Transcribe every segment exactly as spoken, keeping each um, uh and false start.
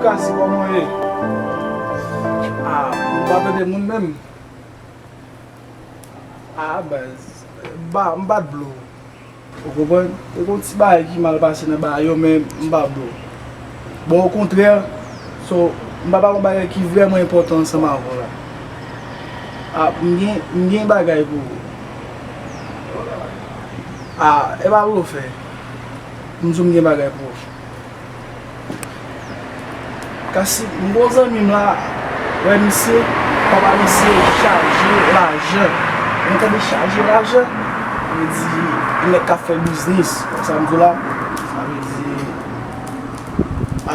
Kasi, kòman w ye? Ah, m pa tande moun menm. Ah, baz, m pa, m pa t vle w. Ou konprann? E gon ti bagay ki mal pase nan bagay yo, men m pa vle w. Bon, okontrè, so, m pa, pa gon bagay ki vrèman enpòtan ansanm avè w la. Ah, m gen, m gen bagay pou ou. Ah, e pa blofè. M di w m gen bagay pou ou. Kasi, m gon zanmi m la, wè misye, papa misye chaje lajan. Mwen tande chaje lajan, vle di, nèg k ap fè biznis. Sa m di w la, sa vle di,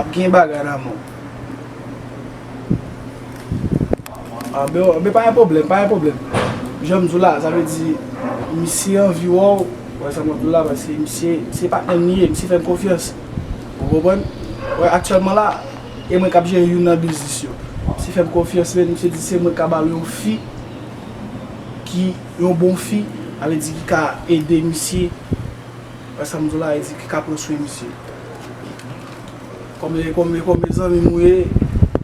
ap gen bagay nan men w. Ah, ben, ben, pa gen pwoblèm, pa gen pwoblèm. Jan m di w la, sa vle di, misye anvi wè w, wè sa mwen di w la, paske misye, se patnè m li ye, misye fè m konfyans. Ou konprann? Wè, aktyèlman la, e mwen k ap jere youn nan biznis yo. Misye fè m konfyans, men misye di se mwen k ka ba l yon fi, ki, yon bon fi, sa vle di ki ka ede misye. Wè sa m di w la, e di ki ka pran swen misye. Kòm, kòm, kòm zanmi m ou ye,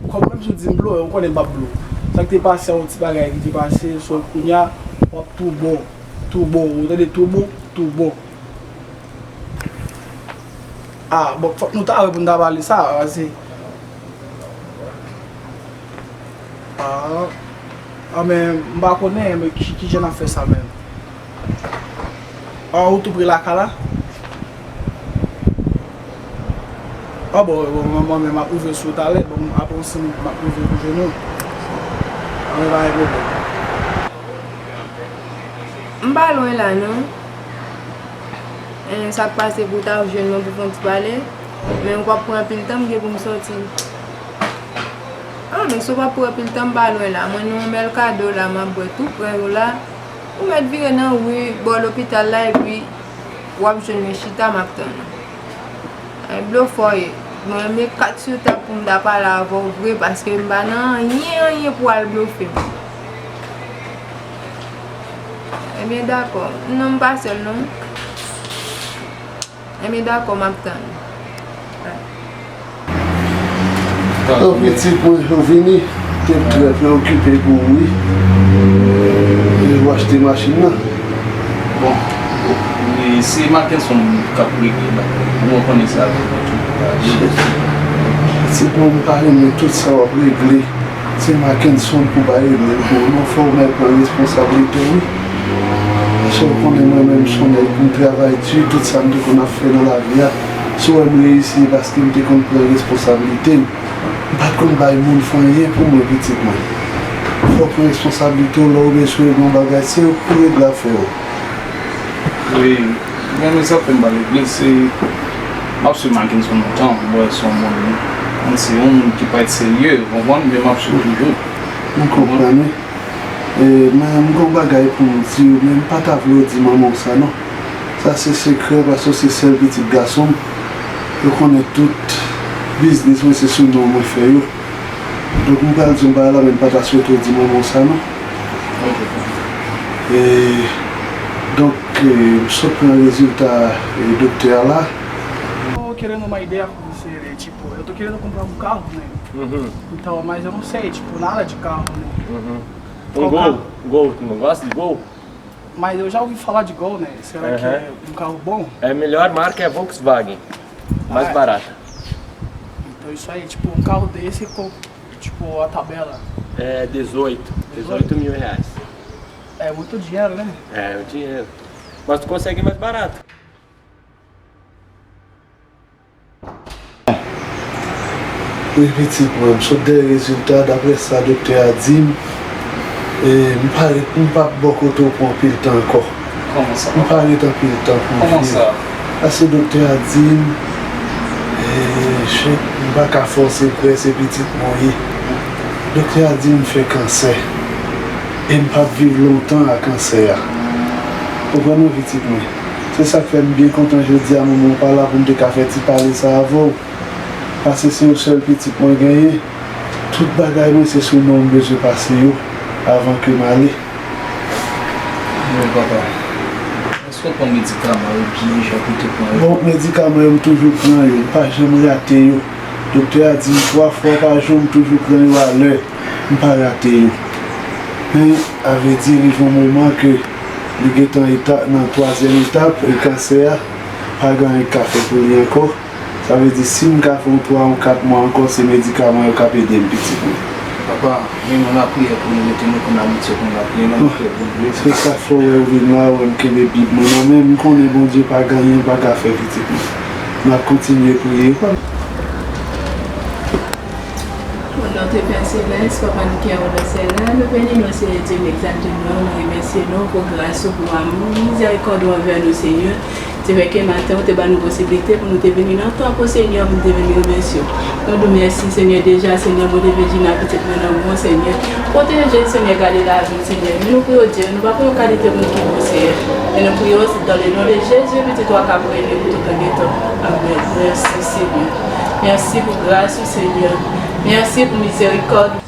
kòm menm si w di m vle w, ou konnen m p ap vle w. Sa k te pase a, yon ti bagay ki te pase, so kounye a, w ap tou bon, tou bon, ou tande, tou bon, tou bon. Ah, bon, fòk nou ta wè pou n ta pale sa, paske Ah, ah, men m pa konnen, men ki, ki jan n ap fè sa menm? Ah, ou tou pre lakay la? Ah, bon, bon, mwen, mwen menm, m ap rive sou ou talè. Bon, apre yon senk minit, m ap rive pou jwenn ou. Ah, men pa gen pwoblèm. M pa lwen la, non. Eh, sa k pase pou w ta jwenn mwen pou fè yon ti pale? Men w p ap pran anpil tan, m gen pou m sòti. Ah, men si w p ap pran anpil tan, m pa lwen la. Mwen nan yon bèl kado la, m ap bwè tou prè yo la. Ou mèt vire nan ri bò lopital la, epi w ap jwenn mwen chita, m ap tann ou. Ay, blofè w ye. Mwen met kat sou tab pou m ta pale avè w vre, paske m pa nan anyen, anyen pou al blofe m. Ebyen, dakò. Non, m pa sèl, non. Enben, dakò, m ap tann. Yo, pitit mwen, yo vini. Te trè preokipe pou ou, wi. E ou achte machin nan? Bon, e se Mackenson k ap regle la. Ou konnen sa. Pitit mwen, m pa renmen tout sa w ap regle. Se Mackenson pou bay regle l pou ou non, fò w mèt pran responsablite w, wi. Paske w konnen mwen menm, m se yon nèg, m travay di, tout sa m te konn ap fè nan lavi a. Si w wè m reyisi, se paske m te konn pran responsablite m. M pa t konn bay moun fè anyen pou mwen, pitit mwen. Fò w pran responsablite w, lè w bezwen regle yon bagay, se yo k pou regle afè w. Wi, men sa fè m pa regle, se, m ap swiv Mackenson lontan, m wè se yon moun, se yon moun ki parèt serye, ou konprann, men m ap swiv toujou. M konprann, wi. E, men m gon bagay pou m di w, men m pa ta vle w di manman w sa non. Sa se sekrè, paske w se sèl pitit gason m. Yo konnen tout biznis mwen se sou non mwen fè yo. Donk, m pral di yon bagay la, men m pa ta swete w di manman w sa non. E, donk, e, m sot pran rezilta, e, doktè a la. Eu tô querendo uma ideia com você, né? Tipo, eu tô querendo comprar um carro, né? Uhum. Então, mas eu não sei, tipo, nada de carro, né? Uhum. Um Qual Gol, carro? Gol, tu não gosta de Gol? Mas eu já ouvi falar de Gol, né? Será que Aham. é um carro bom? É a melhor marca é a Volkswagen. Mais Ah, é. barata. Então, isso aí, tipo, um carro desse, co- tipo, a tabela. É dezoito, dezoito mil reais. É muito dinheiro, né? É, é dinheiro. Mas tu consegue mais barato. Wi, pitit mwen, m sot dèyè rezilta, daprè sa doktè a di m, e, m pa ret, m p ap bò kote w pou anpil tan ankò. Kòman sa, papa? M pa ret anpil tan pou m viv. Kòman sa? Paske doktè a di m, e, chèk, m pa ka fòse prè, se pitit mwen w ye. Doktè a di m fè kansè. E m p ap viv lontan a kansè a. Ou konprann mwen, pitit mwen? Se sa k fè m byen kontan jodi a, manman w pa la pou m te ka fè ti pale sa avè w. Paske se yon sèl pitit mwen genyen. Tout bagay mwen se sou non m bezwen pase yo avan ke m ale. Bon, papa, èske w pran medikaman yo byen jan pou w te pran yo? Bon, medikaman yo, m toujou pran yo. M pa janm rate yo. Doktè a di m twa fwa pa jou, m toujou pran yo alè, m pa rate yo. Men, sa vle di, rive yon moman ke li gentan eta-, nan twazyèm etap, e kansè a, pa gen anyen k ka fè pou li ankò. Sa vle di, si m ka fè yon twa, yon kat mwa ankò, se medikaman yo k ap ede m, pitit mwen. Papa, vin, nou nan priyè pou nou, mete nou kon abitye pou nou nan priyè, nou nan priyè pou nou. Se sa k fè w wè ou vin la, ou wè m kenbe Bib mwen nan men m, m konnen Bondye pa gen anyen l pa ka fè, pitit mwen. N ap kontinye priye. O non de Pè Selès, Papa nou ki anwo nan syèl la, nou beni nou, Senyè Dye, nou egzalte non, nou remèsye nou pou gras ou, pou amou, mizèrikòd ou anvè nou, Senyè. Se vre ke maten ou te ban nou posiblite pou nou te vini nan tanp ou, Senyè, pou nou te vini remèsye w. Nou di w mèsi, Senyè, deja, Senyè, Bondye, Vèjin ak pitit mwen nan men w, Senyè. Pwoteje, Senyè, gade lavi w, Senyè. Men nou priye w, Dye, nou pa pou yon kalite moun ki bon, Senyè. Men nou priye w, se dans le nom de Jésus, pitit ou a k ap rene pou tout tan gen tan. Amèn. Mèsi, Senyè. Mèsi pou gras ou, Senyè. Mèsi pou mizèrikòd.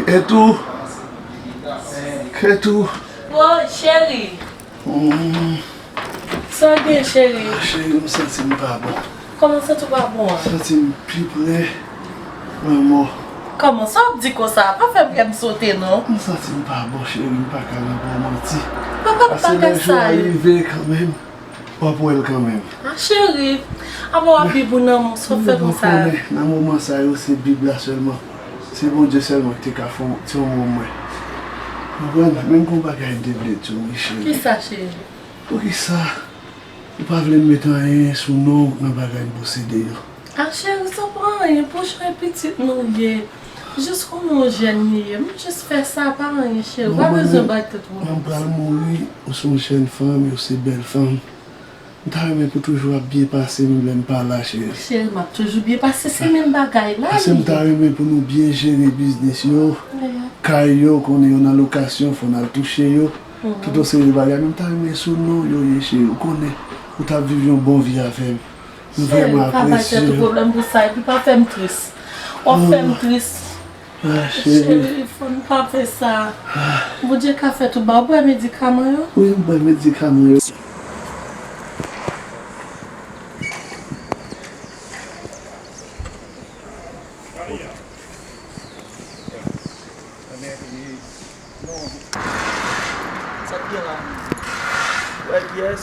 Ketou. Ketou. Wo, cheri. Sa w gen, cheri? Cheri, m santi m pa bon. Kòman w santi w pa bon an? Santi m pi pre lanmò. Kòman sa w ap di konsa? Pa fè m kè m sote non. M santi m pa bon, cheri, m pa ka nan ba w manti. Papa, m pa ka sa yo. Paske lè jou a rive kanmenm, w ap wè l kanmenm. A, cheri, apa w ap viv ou nan mou, sa w fè konsa? Ou konnen, nan moman sa yo, se Bib la sèlman. Se Bondye sèlman ki te ka fè yon ti ombre mwen. Konprann? Menm gon bagay m te vle di w, wi, cheri. Kisa, cheri? Poukisa ou pa vle m met anyen sou non w nan bagay m posede yo? A, cheri, sa pa anyen, pou jan e pitit nou ye. Jis konnen yon jèn li ye. M jis fè sa, pa anyen, cheri. Ou pa bezwen bay tèt ou manti. Manman, m pral mouri, ou se yon jèn fanm, ou se bèl fanm. M ta renmen pou toujou ap byen pase, menm lè m pa la, cheri. Cheri, m ap toujou byen pase, se menm bagay la. Paske m ta renmen pou nou byen jere biznis yo, kay yo, konnen yo nan lokasyon, fò n al touche yo. Tout yon seri de bagay, men m ta renmen sou non yo ye, cheri. Ou konnen, ou t ap viv yon bon vi avè m. M vrèman apresye w. Cheri, pa bay tèt ou pwoblèm pou sa, epi pa fè m tris. W ap fè m tris. Ah, cheri. Cheri, fò n pa fè sa. Bondye ka fè tout bagay. Ou pran medikaman yo? Wi, m pran medikaman yo. Sa k gen la? Wè kiyès?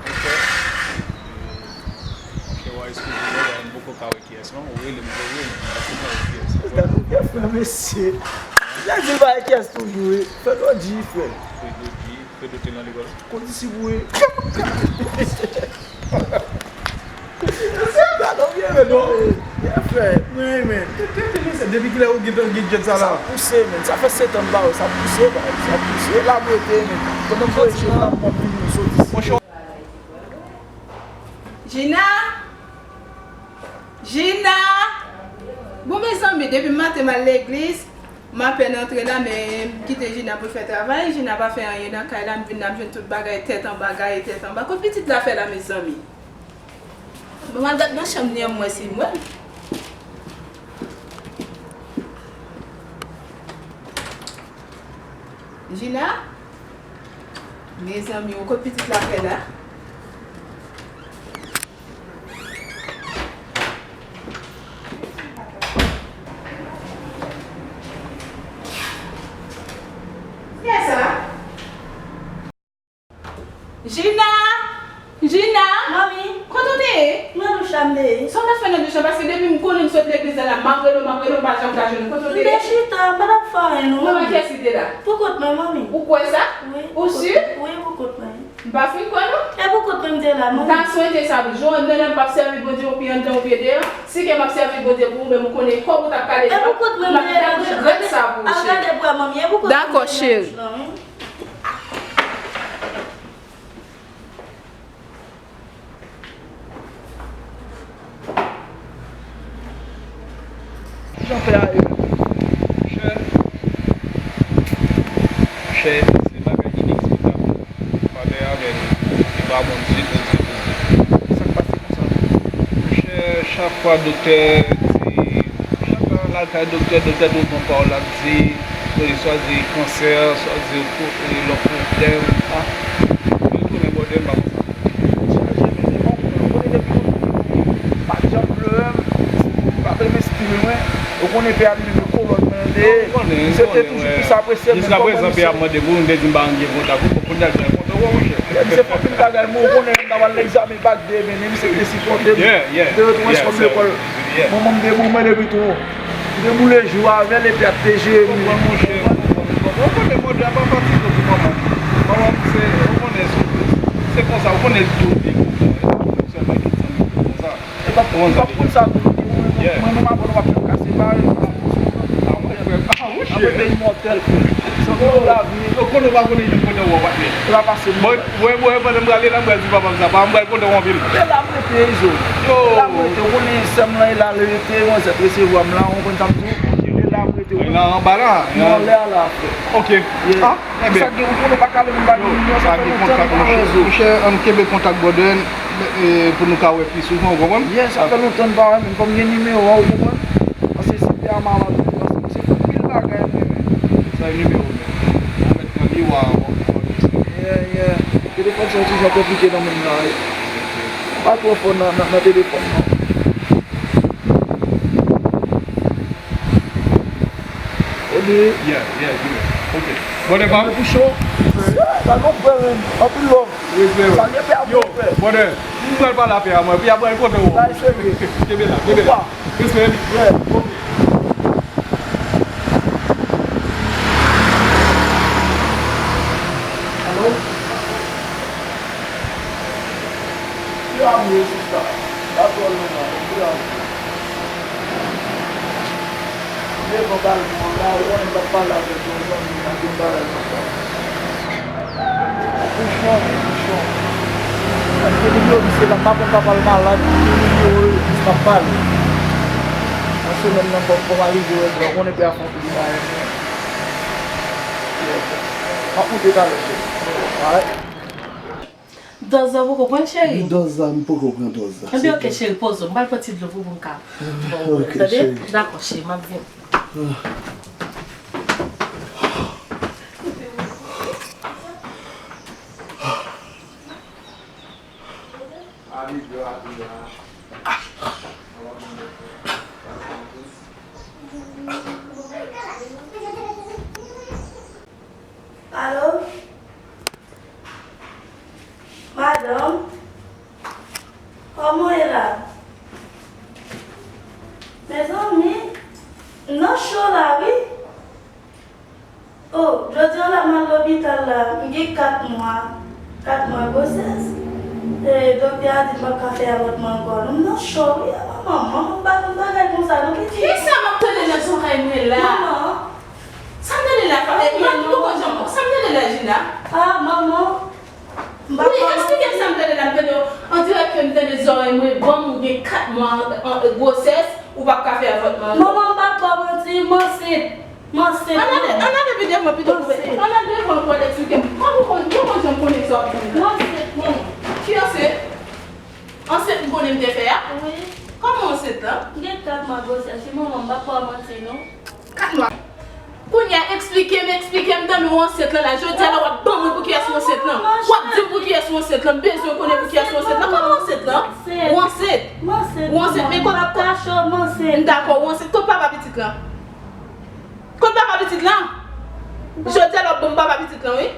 Ok. Monchè, w a eskize mwen, m poko ka wè kiyès non. Ou rele m, ou rele m, m poko ka wè kiyès. Gad yon byen frè mesye. Jan di l pa wè kiyès toujou, wi. Fredo di, frè. Fredo di, Fredo te nan lekòl. Kondisip ou ye. Gad on byen men non. Byen fè. Mwen renmen. Depi kilè ou gentan gen djèt sa la? Sa pouse men. Sa fè sèt an m pa wè. Sa pouse, sa pouse. La m rete men. Pandan m voye je m la m ap vini soti. Gina! Gina! Bon mezanmi, depi maten m al legliz, m apèn antre la, men m kite Gina pou l fè travay. Gina pa fè anyen nan kay la, m vin la, m jwenn tout bagay tèt anba, gaye tèt anba. Kot pitit la fè la, mezanmi? Bon, m al gad nan chanm li an, m wè si m wè l. Gina? Mezanmi, o, kot pitit la fè la? Kiyès sa? Gina! Gina! Manmi! Kote w te ye? Nan douch la m te ye. Sa w t ap fè nan douch la? Paske depi m konnen m sot legliz la, m ap rele w, m ap rele w, m pa janm ka jwenn ou. Kote w te ye? M te chita, m pa t ap fè anyen non, manmi. Kiyès ki te la? Poukont mwen, manmi. Ou kwè sa? Wi. Ou si? Wi, poukont mwen. M pa fin kwè non. E poukont mwen m te la, manmi. M ta swete sa, jou anndan la m p ap sèvi Bondye, ou pi anndan, ou pi deyò. Si ke m ap sèvi Bondye pou ou menm, ou konnen kòb ou t ap kale la, m ap regrèt sa pou ou, cheri. Dakò, cheri. Jan fè a ye menm? Monchè, monchè, se bagay ineksplikab. Pale avè nou. Li pa bon, di Bondye, Bondye. Sa k pase konsa? Monchè, chak fwa doktè di, chak fwa l al kay doktè, doktè toujou pran pawòl l ap di, Swazi kansè, swazi lòt pwoblèm. Ah, mwen tounen bòdè m pa konsa. Chaje men, men bon, konnen depi nou pa t janm vle wè m, pa t renmen stil mwen. Ou konnen pè a li menm, kolòn mwen li ye. Se te toujou plis apresye l, men kòm mwen misye. Jiskaprezan, pè a mande pou m, m te di m pa gen kontak ou, bon, kounye a l gen kontak ou, monchè. Misye fè anpil bagay, men ou konnen, m ta pral nan egzamen bak demen, men misye te sipòte m, te retounen sou lekòl. Manman m te pou mwen depi tou. M te boule jou avè l epi ap te jere m. Konprann, monchè, konprann, konprann. Ou konnen mòd la pa fatige pou manman m. Manman m se, ou konnen, se, se konsa, ou konnen l tou byen konprann. Sèlman ki ti konsa. E pa, ou konprann sa, pa konn sa tou. Mwen menm apre nou pa fè kase pare. Ah, mwen frè. Ah, monchè. Apre te imòtèl. Santi nou lavi. Yo konnen ou pa konnen youn kote ou patnè. Ou la pase. Bon, wè, wè, pandan m prale la, m pral di papa m sa. Papa m pral kontan w anpil. E la m rete, Izo. Yo. E la m rete. Ou konnen sè m lan, e la l rete, manzè t resevwa m la, ou konprann sa m di w? E la m rete. Nan anba la. Nan anlè a la, frè. Ok. Yeah. Ah, enben. Sa gen, ou konnen pa kale moun pa gen moun, sa fè lontan nou pa wè zo. Monchè, ann kenbe kontak, brother, e, pou nou ka wè pi souvan, ou konprann? Yeah, sa fè lontan n pa wè menm, fò m gen nimewo a, ou konprann? Paske se pè a m ap di, paske se anpil bagay m renmen. Sa e nimewo m. Ou mèt pran li, w a, w a, w a. Yeah, yeah. Telefòn sa yon ti jan konplike nan men m la, wi. M pa twò fò nan, nan, nan telefòn, non. Ebyen. Yeah, yeah, yeah. Ok. Bon, e pa pou cho. Sa gon frè menm. Anpil love. Respè, wi. Salye pè a pou frè. Yo, brother, m pral pale a pè a mwen, pè a pral kontan wè w. Sa e serye. Kenbe la, kenbe la. Respè, wi. Yeah. Ok. Alo? Ki amour e sista? Pa twò lwen non, ki amour? Devan balkon an la, ou konnen m t ap pale avèk yon zanmi m, ak yon bagay konsa. Pouchon, pouchon. Paske li di yo misye la pa konn papa l malad, li di yo jis t ap pale. Nan semèn nan fò, fò m al rive wè l, ou konnen pè a fè anpil bagay. M ap moute talè, cheri. Alright. Dòz la poko pran, cheri? Dòz la, m poko pran dòz la. Enben, ok, cheri, poze w. M pral pran ti dlo pou, pou m ka ba w bwè, tande? Dakò, cheri, m ap vini. Alo? Madanm, kòman w ye la? Mezanmi, m nan cho la wi. O, jodi a la m al lopital la, m gen kat mwa, kat mwa gwosès. E, doktè a di m p ap ka fè avòtman ankò non, m nan cho wi. A, manman, manman m pa konn bagay konsa non, ki di? Kisa m ap tande nan zòrèy mwen la? Manman. Sa m tande la, pa, e, m pa, m poko janm, sa m tande la, Gina? A, manman. Wi, eksplike m sa m tande la, m tande w an dirèk ke m tande zòrèy mwen, bon, ou gen kat mwa an, an, gwosès, ou p ap ka fè avòtman ankò. Manman, m p ap ba w manti, m ansent. M ansent. Ann ale, ann ale pi devan pito pou, ann al devan pou w al eksplike m. Kòman ou konn, kòman jan m konnen sa w ap di m la? M ansent, manman. Ki ansent? Ansent m konnen m te fè a? Wi. Kòman ansent lan? M gen kat mwa gwosès, wi, manman, m p ap ba w manti, non. Kat mwa. Kounye a, eksplike m, eksplike m, tann ou ansent lan la. Jodi a la, w ap ban mwen pou kiyès ou ansent lan. W ap di m pou kiyès ou ansent lan. M bezwen konnen pou kiyès ou ansent lan. Kòman ou ansent lan? Ou ansent. Ou ansent, men kot, m dakò, ou ansent. Kot papa pitit lan? Kot papa pitit lan? Jodi a la, w ap ban m papa pitit lan, wi.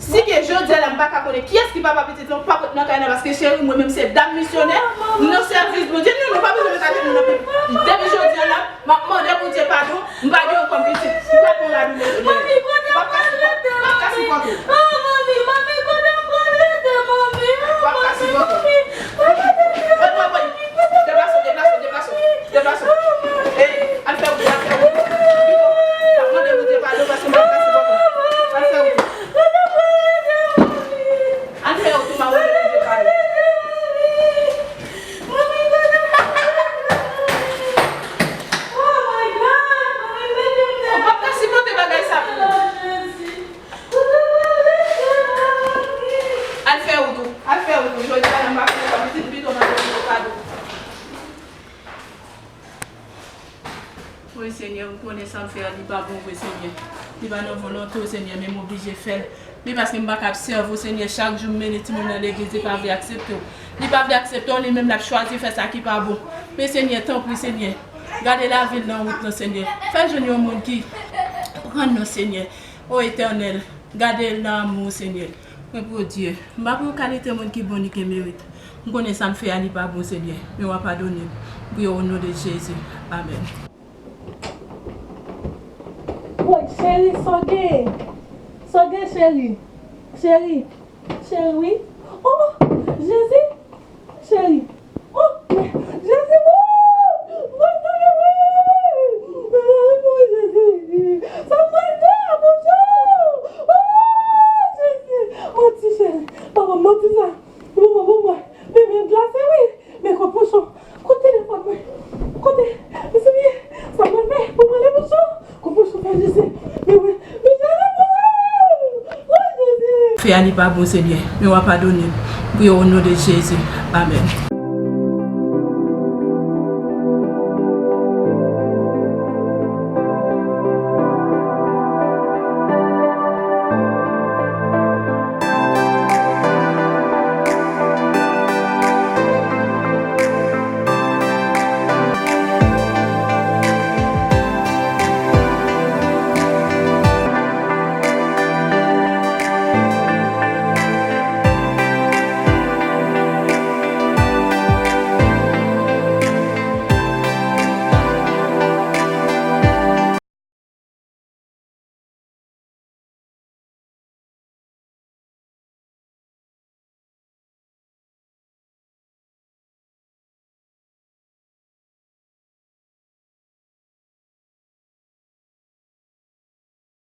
Si ke jodi a la m pa ka konnen kiyès ki papa pitit lan, ou p ap ret nan kay la, paske cheri, mwen menm se dam misyonè, m nan sèvis Bondye. Non, non, pa bezwen met avèk nou nan piblik. Depi jodi a la, m ap mande Bondye padon, m pa gen yon kòm pitit. M pa pran radou mete dèyè. M p ap ka sipòte, m p ap ka sipòte. M p ap ka sipòte. Woy, woy, woy. Deplase w, deplase w, deplase w, deplase w. Ey, al fè wout, al fè wout. Pito, n ap mande Bondye padon paske m pa ka sipòte. Al fè wout ou. Al fè wout ou, m ap mande Bondye padon. Wi, Senyè, m konnen sa m fè a, li pa bon vre, Senyè. Li pa nan volonte w, Senyè, men m oblije fè l. Men paske m pa ka ap sèvi w, Senyè, chak jou m mennen timoun nan legliz, li pa vle aksepte w. Li pa vle aksepte w, li menm l ap chwazi fè sa ki pa bon. Men, Senyè, tanpri, Senyè, gade lavi l nan wout lan, Senyè. Fè l jwenn yon moun ki konprann nou, Senyè. O Etènèl, gade l nan amou w, Senyè. Mwen, Bondye, m pa pou yon kalite moun ki bon ni ki merit. M konnen sa m fè a, li pa bon, Senyè. Men w a padone m. M priye w o non de Jezi. Amèn. Woy, cheri, sa w gen? Sa w gen, cheri? Cheri, cheri, wi. Oh, Jezi, cheri. Oh, Jezi, woy, woy, woy, woy, woy, Jezi. Sa m pral fè, Bondye? Oh, Jezi. Manti, cheri. Papa, manti sa. Bon, bon, bon, bon. Men, men glase, wi. Men kout pouchon. Kout telefòn mwen. Kote? Mesye, sa mwen fè pou mwen le pouchon? Kout pouchon fè Jezi. Men wi. Mesye, woy, woy, Jezi. Fè a li pa bon, Senyè. Men w a padone m. Priye w o non de Jezi. Amèn.